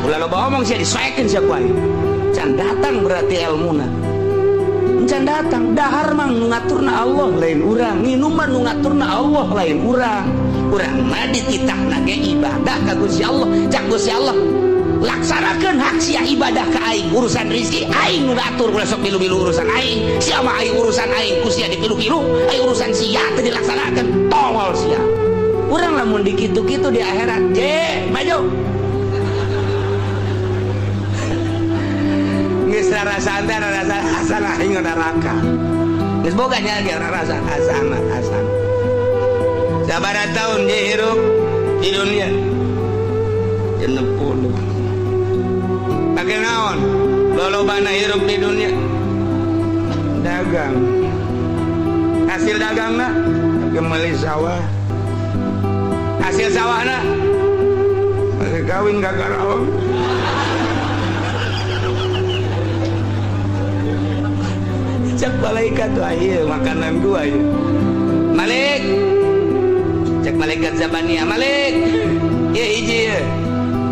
Ulah loba omong sia, disoekeun sia ku aing. Can datang berarti elmuna. Can datang. Dahar mah nu ngaturna Allah, lain urang. Nginum mah nu ngaturna Allah, lain urang. Urang mah dititahna ge ibadah ka Gusti Allah. Cak Gusti Allah, laksanakeun hak sia ibadah ka aing, urusan rizki aing nu ngatur, ulah sok milu-milu urusan aing. Sia mah aing urusan aing ku sia dipilu-pilu, aing urusan sia teu dilaksanakeun, tongol sia. Urang lamun dikitu-kitu di akhirat, je maju. Geus rarasaan teh rarasaan hasanah aing neraka. Geus boga nya ge rarasaan hasanah hasanah. Sabaraha tahun dia hirup di dunia? 60. Pakai naon? Lolobana hirup di dunia dagang. Hasil dagangna meuli sawah. Hasil sawahna pakai kawin ka Karawang. Cak malaikat, wah iya makanan gua ya. Malik, cak malaikat Zabania, Malik, ya hiji ya.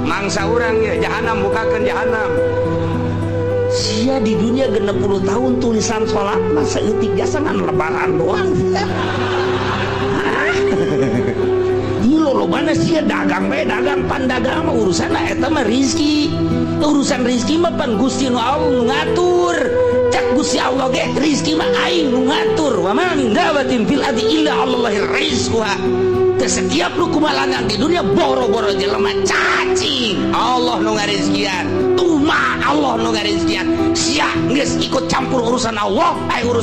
Mangsa urang ya, jahanam, bukakan jahanam. Sia di dunia 60 tahun tulisan sholat mah saeutik jasa ngan lebaran doang. Ieu lolobana sia dagang bae dagang, pan dagang mah urusan eta mah rizki. Urusan rizki mah pan Gusti nu Allah nu ngatur. Cak Gusti Allah ge rizki mah aing nu ngatur. Wa ma min dabatin fil ardi illa 'alallahi rizquha. Teu setiap nu kumalangan di dunia boro-boro jelema, cacing Allah nu ngarizkian, tuma Allah nu ngarizkian. Sia geus ikut campur urusan Allah, ai urusan